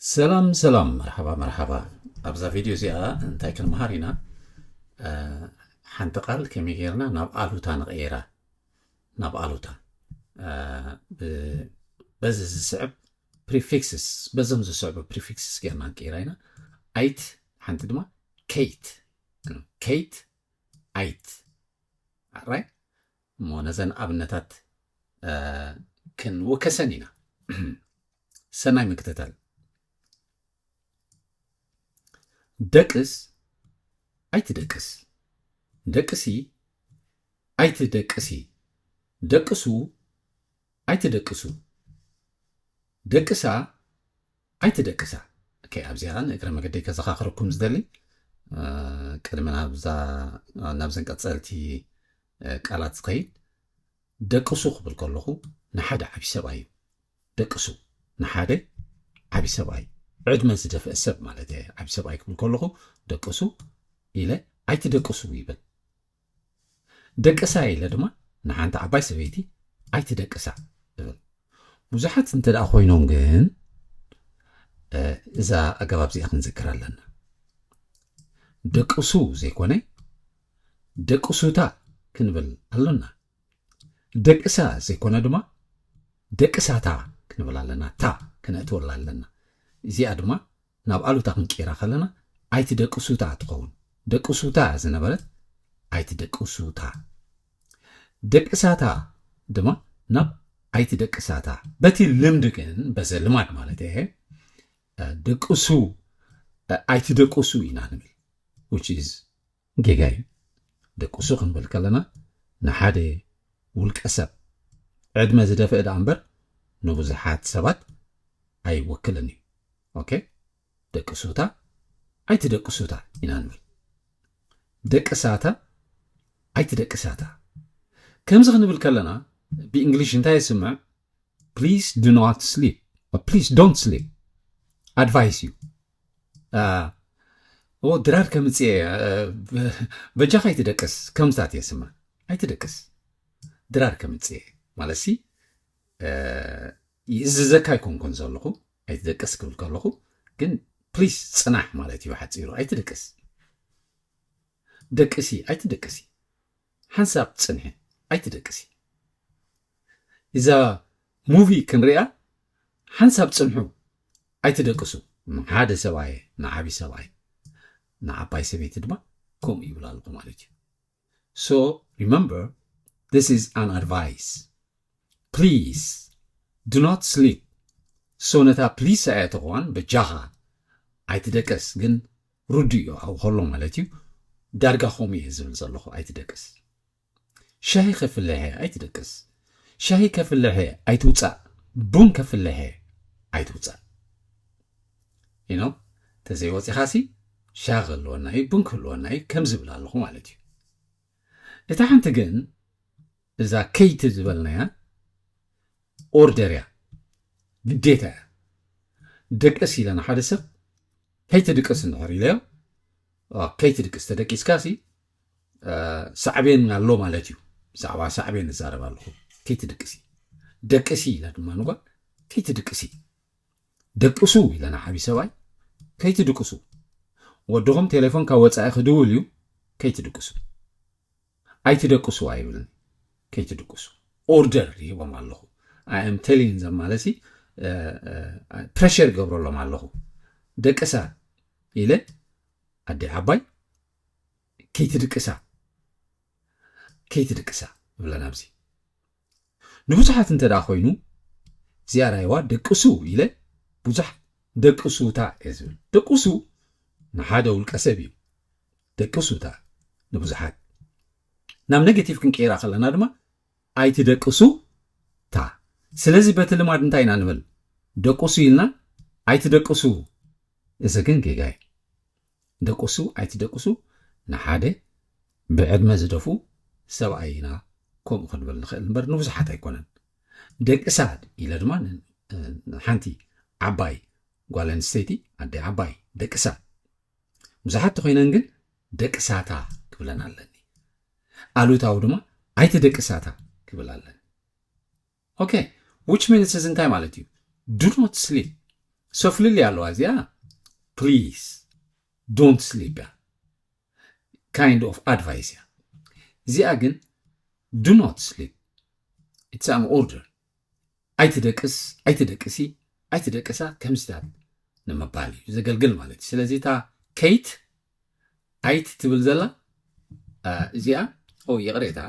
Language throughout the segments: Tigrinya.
ሰላም ሰላም፣ መርሓባ መርሓባ። ኣብዛ ቪድዮ እዚኣ እንታይ ክንመሃር ኢና? እ፣ ሓንቲ ቃል ከመይ ጌርና ናብ ኣሉታ ንቕይራ? ናብ ኣሉታ፣ እ፣ ብ-፣ በዚ ዝስዕብ ፕሪፊክስስ፣ በዞም ዝስዕቡ ፕሪፊክስስ ጌርና ንቅይራ ኢና። ኣይት፣ ሓንቲ ድማ ከይት፣ ከይት፣ ኣይት። ኣራይ እሞ ነዘን ኣብነታት፣ እ፣ ክንውከሰን ኢና። ሰናይ ምክትታል። ደቅስ፣ ኣይትደቅስ። ደቅሲ፣ ኣይትደቅሲ። ደቅሱ፣ ኣይትደቅሱ። ደቅሳ፣ ኣይትደቅሳ። ኦኬ፣ ኣብዚኣ ንእግረ መገደይ ከዘኻኽረኩም ዝደሊ፣ እ፣ ቅድሚ ናብዛ፣ ናብዘን ቀጸልቲ፣ እ፣ ቃላት ዝኸይድ፣ ደቅሱ ክብል ከለኹ ንሓደ ዓቢ ሰብኣይ እዩ። ደቅሱ ንሓደ ዓቢ ሰብኣይ፣ ዕድመ ዝደፍአ ሰብ ማለት እየ። ዓቢ ሰብኣይ ክብል ከለኹ ደቅሱ ኢለ ኣይትደቅሱ ይብል። ደቅሳ ኢለ ድማ ንሓንቲ ዓባይ ሰበይቲ ኣይትደቅሳ እብል። ብዙሓት እንተ ደኣ ኮይኖም ግን፣ እ፣ እዛ ኣገባብ እዚኣ ክንዝክር ኣለና። ደቅሱ ዘይኮነ ደቅሱታ ክንብል ኣሎና። ደቅሳ ዘይኮነ ድማ ደቅሳታ ክንብል ኣለና። ታ ክነእትወላ ኣለና። እዚኣ ድማ ናብ ኣሉታ ክንቀይራ ከለና ኣይትደቅሱታ ትኸውን። ደቅሱታ ዝነበረት ኣይትደቅሱታ። ደቅሳታ ድማ ናብ ኣይትደቅሳታ። በቲ ልምዲ ግን፣ በዚ ልማድ ማለት እየ፣ እ፣ ደቅሱ፣ እ፣ ኣይትደቅሱ ኢና ንብል። Which is ጌጋ እዩ። ደቅሱ ክንብል ከለና ንሓደ ውልቀ ሰብ፣ ዕድመ ዝደፍአ ደኣ እምበር ንብዙሓት ሰባት ኣይወክልን እዩ። ኦኬ? ደቅሱታ ኣይትደቅሱታ ኢና ንብል። ደቅሳታ ኣይትደቅሳታ። ከምዚ ክንብል ከለና ብእንግሊሽ እንታይ የስምዕ? Please do not sleep። Please don't sleep። ኣድቫይስ እዩ። አ፣ ኦ፣ ድራር ከምጽእ እየ፣ እ፣ በ-፣ በጃኻ ኣይትደቅስ፣ ከምዝታት እየ ስምዕ። ኣይትደቅስ። ድራር ከምጽእ እየ። ማለትሲ፣ እ፣ ይእዝዘካ ኣይኮንኩን ዘለኹ፣ ኣይትደቅስ ክብል ከለኹ፣ ግን ፕሊስ ጽናሕ ማለት እዩ ሓጺሩ። ኣይትደቅስ። ደቅሲ፣ ኣይትደቅሲ። ሓንሳብ ጽንሒ፣ ኣይትደቅሲ። እዛ ሙቪ ክንሪኣ ሓንሳብ ጽንሑ፣ ኣይትደቅሱ። ንሓደ ሰብኣይ፣ ንዓቢ ሰብኣይ፣ ንዓባይ ሰበይቲ ድማ ከምኡ ይብል ኣለኹ ማለት እዩ። So, remember, this is an advice. Please, do not sleep. So ነታ ፕሊስ ኣየተኽዋን በጃኻ ኣይትደቅስ፣ ግን ርዱ እዩ ኣብኡ ከሎ ማለት እዩ። ዳርጋ ከምኡ እየ ዝብል ዘለኹ፣ ኣይትደቅስ። ሻሂ ከፍልሕ እየ፣ ኣይትደቅስ። ሻሂ ከፍልሕ እየ፣ ኣይትውጻእ። ቡን ከፍልሕ እየ፣ ኣይትውጻእ። You know? ተዘይወጺኻሲ ሻሂ ክህልወና እዩ፣ ቡን ክህልወና እዩ፣ ከም ዝብል ኣለኹ ማለት እዩ። እታ ሓንቲ ግን፣ እዛ ከይቲ ዝበልናያ ኦርደር እያ፣ ግዴታ እያ። ደቅስ ኢለ ንሓደ ሰብ ከይትድቅስ እንድሕር ኢለዮ፣ አ፣ ከይትድቅስ ተደቂስካሲ፣ አ፣ ሳዕቤን ኣሎ ማለት እዩ። ብዛዕባ ሳዕቤን እዛረብ ኣለኹ። ከይትድቅሲ። ደቅሲ ኢለ ድማ ንጓል ከይትድቅሲ። ደቅሱ ኢለ ንዓቢ ሰብኣይ ከይትድቅሱ። ወድኹም ቴሌፎን ካብ ወጻኢ ክድውል እዩ፣ ከይትድቅሱ። ኣይትደቅሱ ኣይብልን፣ ከይትድቅሱ። ኦርደር ይህቦም ኣለኹ። I am telling them ማለትሲ፣ እ፣ እ፣ ፕሬሸር ይገብረሎም ኣለኹ። ደቅሳ ኢለ ኣደ ዓባይ ከይትድቅሳ፣ ከይትድቅሳ እብለን ኣብዚ። ንብዙሓት እንተ ደኣ ኮይኑ፣ እዚኣ ራይዋ ደቅሱ ኢለ ብዙሕ ደቅሱታ እየ ዝብል። ደቅሱ ንሓደ ውልቀ ሰብ እዩ። ደቅሱታ ንብዙሓት። ናብ ኔጌቲቭ ክንቀይራ ከለና ድማ ኣይትደቅሱ ታ። ስለዚ በቲ ልማድ እንታይ ኢና ንብል? ደቅሱ ኢልና ኣይትደቅሱ። እዚ ግን ጌጋ እዩ። ደቅሱ ኣይትደቅሱ ንሓደ ብዕድመ ዝደፍኡ ሰብኣይ ኢና ከምኡ ክንብል ንኽእል እምበር ንብዙሓት ኣይኮነን። ደቅሳ ኢለ ድማ ን-፣ ንሓንቲ ዓባይ ጓል ኣንስተይቲ ኣደ ዓባይ ደቅሳ። ብዙሓት ተኾይነን ግን ደቅሳታ ክብለን ኣለኒ። ኣሉታዊ ድማ ኣይትደቅሳታ ክብል ኣለኒ። ኦኬ፣ which means እዚ እንታይ ማለት እዩ? Do not sleep። So ፍልልይ ኣለዋ እዚኣ። Please don't sleep እያ። Kind of advice እያ። እዚኣ ግን do not sleep, it's an order። ኣይትደቅስ፣ ኣይትደቅሲ፣ ኣይትደቅሳ ከምዚታት ንምባል እዩ ዘገልግል ማለት እዩ። ስለዚ እታ ከይት ኣይት ትብል ዘላ እዚኣ ኦ ይቕሬታ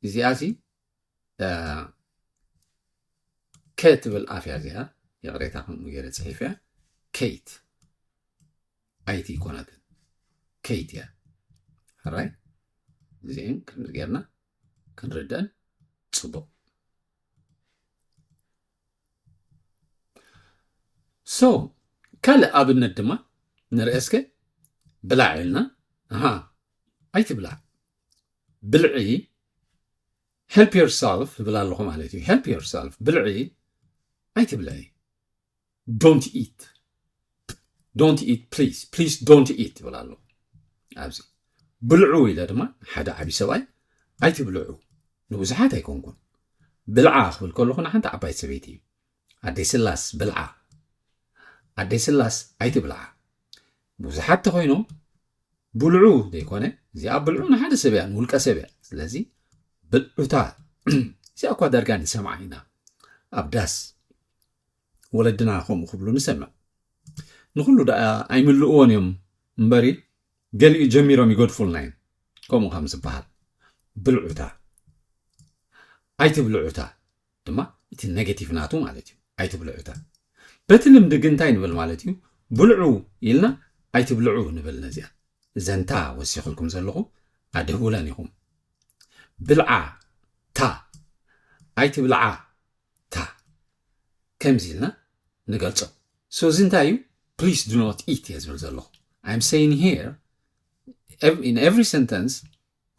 እዚኣ ሲ ከ ትብል ኣፍያ እዚኣ ይቕሬታ ከምኡ ገይረ ፅሒፍያ። ከይት ኣይቲ ይኮነትን ከይት እያ። ሕራይ እዚአን ከምዚ ጌርና ክንርደን ፅቡቅ። So ካልእ ኣብነት ድማ ንርአ እስከ። ብላዕ ኢልና ኣሃ ኣይትብላዕ፣ ብልዒ፣ help yourself እብል ኣለኹ ማለት እዩ። Help yourself፣ ብልዒ ኣይትብልዒ። Don't eat፣ don't eat please፣ please don't eat እብል ኣለኹ። ኣብዚ ብልዑ ኢለ ድማ ሓደ ዓብዪ ሰብኣይ ኣይትብልዑ፣ ንብዙሓት ኣይኮንኩን። ብልዓ ክብል ከለኹ ንሓንቲ ዓባይ ሰበይቲ እዩ። ኣደይ ስላስ ብልዓ፣ ኣደይ ስላስ ኣይትብልዓ። ብዙሓት ተኾይኖም ብልዑ ዘይኮነ፣ እዚኣ ብልዑ ንሓደ ሰብ እያ፣ ንውልቀ ሰብ እያ። ስለዚ ብልዑታ እዚኣ እኳ ዳርጋ ንሰምዓ ኢና ኣብ ዳስ፣ ወለድና ከምኡ ክብሉ ንሰምዕ። ንኹሉ ደኣ ኣይምልእዎን እዮም እምበሪ፣ ገሊኡ ጀሚሮም ይገድፉልና እዮም። ከምኡ ከም ዝበሃል ብልዑታ ኣይትብልዑታ ድማ እቲ ኔጌቲቭ ናቱ ማለት እዩ። ኣይትብልዑታ። በቲ ልምዲ ግን እንታይ ንብል ማለት እዩ? ብልዑ ኢልና ኣይትብልዑ ንብል። ነዚኣ ዘንታ ወሲኹልኩም ዘለኹ ኣድህቡለን ኢኹም። ብልዓ ታ፣ ኣይትብልዓ ታ፣ ከምዚ ኢልና ንገልጾ። So እዚ እንታይ እዩ? Please do not eat እየ ዝብል ዘለኹ። I'm saying here in every sentence,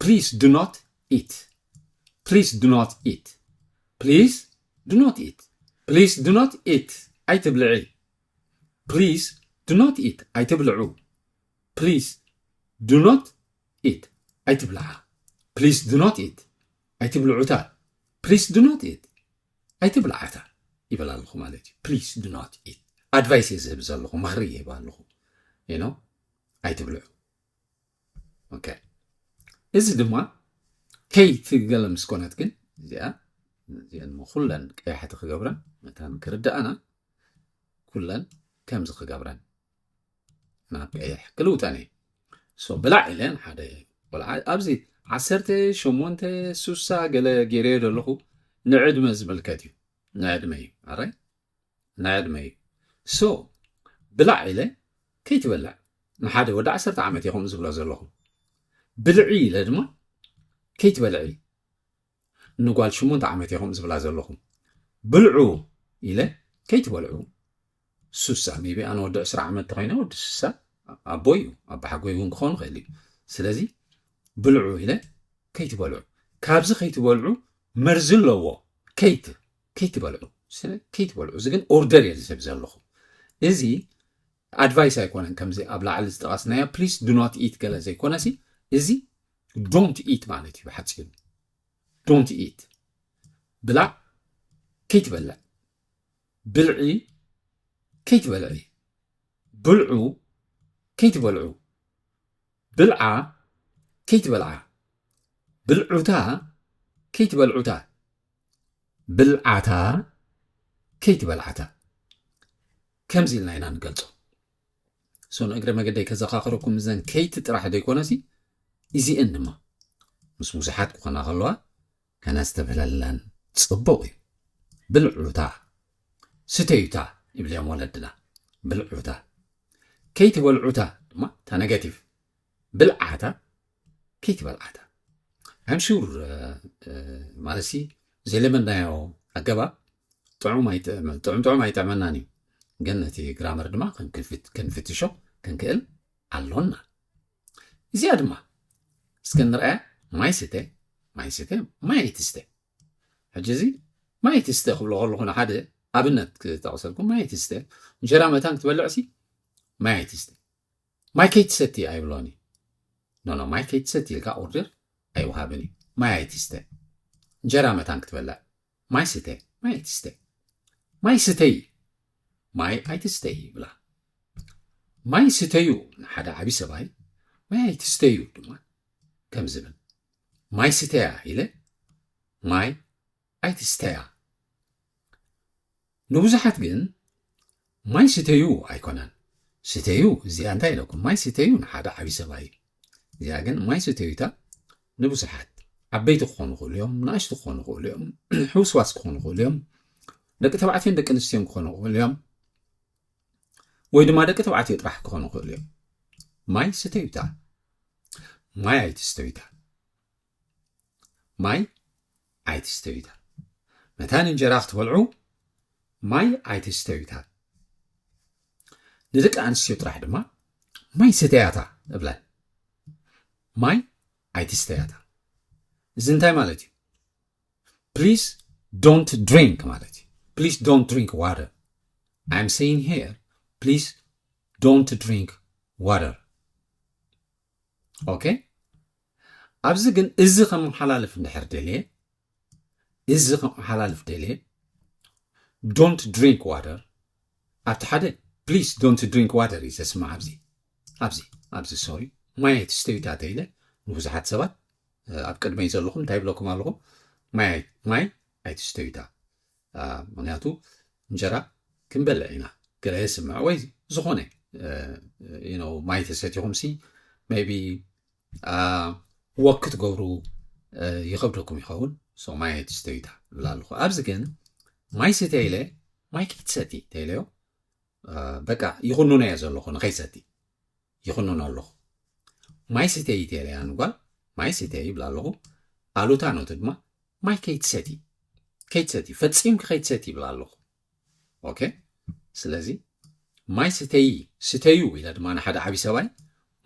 please do not eat። Please do not eat። Please do not eat። Please do not eat ኣይትብልዒ። Please do not eat ኣይትብልዑ። Please do not eat ኣይትብልዓ። Please do not eat ኣይትብልዑታ። Please do not eat ኣይትብልዓታ ይብል ኣለኹ ማለት እዩ። Please do not eat ኣድቫይስ እየ ዝህብ ዘለኹ፣ ምኽሪ ይህብ ኣለኹ። You know ኣይትብልዑ። ኦኬ። እዚ ድማ ከይት ገለ ምስ ኮነት ግን እዚኣ እዚአን ኩለን ቀያሕቲ ክገብረን መታን ክርድኣና ኩለን ከምዚ ክገብረን ናብ ቀይሕ ክልውጠን እየ። So ብላዕ ኢለን ሓደ ቆልዓ ኣብዚ ዓሰርተ ሸሞንተ ሱሳ ገለ ገይረዮ ዘለኹ ንዕድመ ዝምልከት እዩ። ንዕድመ እዩ ኣራይ ንዕድመ እዩ። So ብላዕ ኢለ ከይትበልዕ ንሓደ ወዲ ዓሰርተ ዓመት እየ ከምኡ ዝብሎ ዘለኹ። ብልዒ ኢለ ድማ ከይትበልዒ ንጓል ሸሞንተ ዓመት እየ ከምኡ ዝብላ ዘለኹ። ብልዑ ኢለ ከይትበልዑ ሱሳ ሜቢ ኣነ ወዲ ዕስራ ዓመት ተኮይነ ወዲ ስሳ ኣቦ እዩ ኣባሓጎይ እውን ክኸውን ይኽእል እዩ። ስለዚ ብልዑ ኢለ ከይትበልዑ ካብዚ ከይትበልዑ መርዚ ኣለዎ። ከይት ከይትበልዑ ስለ ከይትበልዑ እዚ ግን ኦርደር እየ ዝህብ ዘለኹ። እዚ ኣድቫይስ ኣይኮነን። ከምዚ ኣብ ላዕሊ ዝጠቐስናዮ please do not eat ገለ ዘይኮነሲ እዚ don't eat ማለት እዩ ብሓፂሩ። Don't eat ብላዕ ከይትበልዕ። ብልዒ ከይትበልዒ። ብልዑ ከይትበልዑ። ብልዓ ከይትበልዓ። ብልዑታ ከይትበልዑታ። ብልዓታ ከይትበልዓታ። ከምዚ ኢልና ኢና ንገልጾ። So ንእግረ መገደይ ከዘኻኽረኩም እዘን ከይት ጥራሕ ዘይኮነሲ እዚአን ድማ ምስ ብዙሓት ክኾና ከለዋ ከነስተብህለለን ጽቡቕ እዩ። ብልዑታ ስተዩታ ይብልዮም ወለድና። ብልዑታ ከይትበልዑታ ድማ እታ ኔጋቲቭ ብልዓታ ከይትበልዓታ። I'm sure ማለት ሲ ዘይለመድናዮ ኣገባብ ጥዑም ኣይጥዕምን ጥዑም ጥዑም ኣይጥዕመናን እዩ። ግን ነቲ ግራመር ድማ ክንፍትሾ ክንክእል ኣሎና። እዚኣ ድማ እስከ ንርኣያ። ማይ ስተ ማይ ስተ ማይ ኣይትስተ። ሕጂ እዚ ማይ ኣይትስተ ክብሎ ከለኹ ንሓደ ኣብነት ክጠቕሰልኩም ማይ ኣይትስተ። እንጀራ መታን ክትበልዕ ሲ ማይ ኣይትስተ። ማይ ከይትሰቲ ኣይብሎኒ። ኖ ኖ ማይ ከይትሰቲ ኢልካ ኦርደር ኣይወሃብን እዩ። ማይ ኣይትስተ። እንጀራ መታን ክትበልዕ ማይ ስተ ማይ ኣይትስተ። ማይ ስተይ ማይ ኣይትስተይ ይብላ። ማይ ስተዩ ንሓደ ዓቢ ሰብኣይ፣ ማይ ኣይትስተዩ ድማ ከም ዝብል፣ ማይ ስተያ ኢለ ማይ ኣይትስተያ። ንብዙሓት ግን ማይ ስተዩ ኣይኮነን። ስተዩ፣ እዚኣ እንታይ ኢለኩም? ማይ ስተዩ ንሓደ ዓቢ ሰብኣይ እዩ። እዚኣ ግን ማይ ስተዩታ ንብዙሓት፣ ዓበይቲ ክኾኑ ይኽእሉ እዮም፣ ንኣሽቱ ክኾኑ ይኽእሉ እዮም፣ ሕውስዋስ ክኾኑ ይኽእሉ እዮም፣ ደቂ ተባዕትዮን ደቂ ኣንስትዮን ክኾኑ ይኽእሉ እዮም፣ ወይ ድማ ደቂ ተባዕትዮ ጥራሕ ክኾኑ ይኽእሉ እዮም። ማይ ስተዩታ፣ ማይ ኣይትስተዩታ። ማይ ኣይትስተዩታ። መታን እንጀራ ክትበልዑ ማይ ኣይትስተዩታ። ንደቂ ኣንስትዮ ጥራሕ ድማ ማይ ስተያታ እብለን። ማይ ኣይትስተያታ። እዚ እንታይ ማለት እዩ? Please don't drink ማለት እዩ። Please don't drink water. I'm saying here, please don't drink water. ኦኬ? ኣብዚ ግን እዚ ከመሓላልፍ እንድሕር ደልየ፣ እዚ ከመሓላልፍ ደልየ፣ don't drink water ኣብቲ ሓደ፣ please don't drink water እዩ ዘስማዕ። ኣብዚ ኣብዚ ኣብዚ ሶሪ፣ ማይ ኣይትስተዩታ ተይለ ንብዙሓት ሰባት ኣብ ቅድመይ ዘለኹም እንታይ ይብለኩም ኣለኹ? ማይ ማይ ኣይትስተዩታ። ምክንያቱ እንጀራ ክንበልዕ ኢና፣ ገለ የስምዕ ወይ ዝኾነ ማይ ተሰቲኹም ሲ ቢ ወክ ክትገብሩ ይኸብደኩም ይኸውን። ማይ ኣይትስተዩ ይብላ ኣለኹ። ኣብዚ ግን ማይ ስተ ኢለ ማይ ከይትሰቲ ተይለዮ በቃ ይኹንኖ እየ ዘለኹ ንኸይሰቲ ይኹንኖ ኣለኹ። ማይ ስተይ ተይለያ ንጓል ማይ ስተይ ይብላ ኣለኹ። ኣሉታ ነቱ ድማ ማይ ከይትሰቲ ከይትሰቲ ፈጺምኪ ከይትሰቲ ይብላ ኣለኹ። ኦኬ፣ ስለዚ ማይ ስተይ ስተዩ ኢለ ድማ ንሓደ ዓቢ ሰብኣይ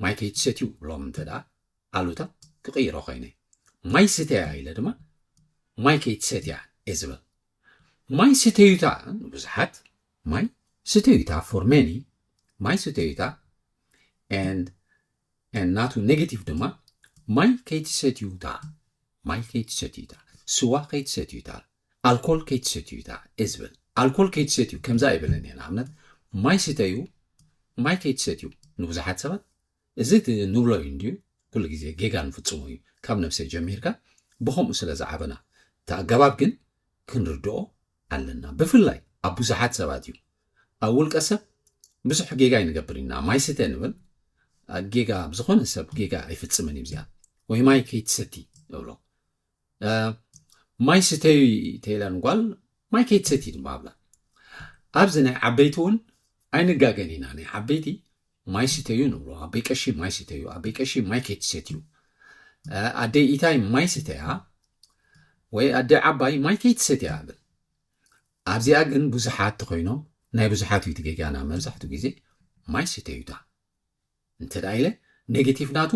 ማይ ከይትሰትዩ ብሎም እንተ ደኣ ኣሉታ ክቕይሮ ኮይነ፣ ማይ ስተያ ኢለ ድማ ማይ ከይትሰትያ እየ ዝብል። ማይ ስተዩታ ንብዙሓት ማይ ስተዩታ for many ማይ ስተዩታ and and ናቱ ኔጌቲቭ ድማ ማይ ከይትሰትዩታ ማይ ከይትሰትዩታ ስዋ ከይትሰትዩታ ኣልኮል ከይትሰትዩታ እየ ዝብል። ኣልኮል ከይትሰትዩ ከምዛ ኣይብልን እየ። ንኣብነት ማይ ስተዩ ማይ ከይትሰትዩ ንብዙሓት ሰባት እዚ ንብሎ እዩ እንድዩ ኩሉ ግዜ ጌጋ ንፍጽሙ እዩ። ካብ ነብሰ ጀሚርካ ብኸምኡ ስለ ዝዓበና እቲ ኣገባብ ግን ክንርድኦ ኣለና። ብፍላይ ኣብ ብዙሓት ሰባት እዩ። ኣብ ውልቀ ሰብ ብዙሕ ጌጋ ይንገብር ኢና። ማይ ስተ ንብል ጌጋ ኣብ ዝኾነ ሰብ ጌጋ ኣይፍጽምን እዩ። እዚኣ ወይ ማይ ከይትሰቲ እብሎ ማይ ስተዩ ተይለን ጓል ማይ ከይትሰቲ ድማ ኣብላ። ኣብዚ ናይ ዓበይቲ እውን ኣይንጋገን ኢና። ናይ ዓበይቲ ማይ ስተዩ ንብሎ። ኣበይ ቀሺ ማይ ስተዩ፣ ኣበይ ቀሺ ማይ ከይትሰትዩ። ኣደይ ኢታይ ማይ ስተያ ወይ ኣደይ ዓባይ ማይ ከይትሰትያ እብል። ኣብዚኣ ግን ብዙሓት ተኮይኖም ናይ ብዙሓት እዩ ትጌጋና። መብዛሕትኡ ግዜ ማይ ስተዩታ እንተ ደኣ ኢለ ኔጌቲቭ ናቱ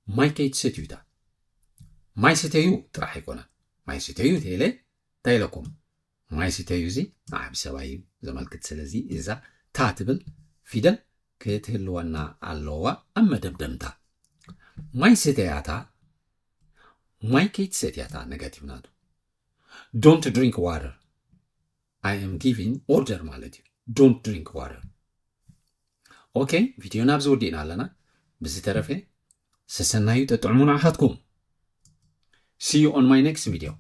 ማይ ከይትሰትዩታ። ማይ ስተዩ ጥራሕ ኣይኮነን። ማይ ስተዩ ተይለ እንታይ ኢለኩም? ማይ ስተዩ እዚ ንዓቢ ሰብኣይ እዩ ዘመልክት። ስለዚ እዛ ታ ትብል ፊደል ክትህልወና ኣለዋ ኣብ መደምደምታ። ማይ ስተያታ ማይ ከይትሰትያታ ኔጋቲቭ ናቱ። Don't drink water. I am giving order ማለት እዩ። Don't drink water. ኦኬ፣ ቪድዮ ናብዚ ወዲእና ኣለና። ብዝተረፈ ሰሰናዩ ጠጥዕሙ ንዓኻትኩም። See you on my next video.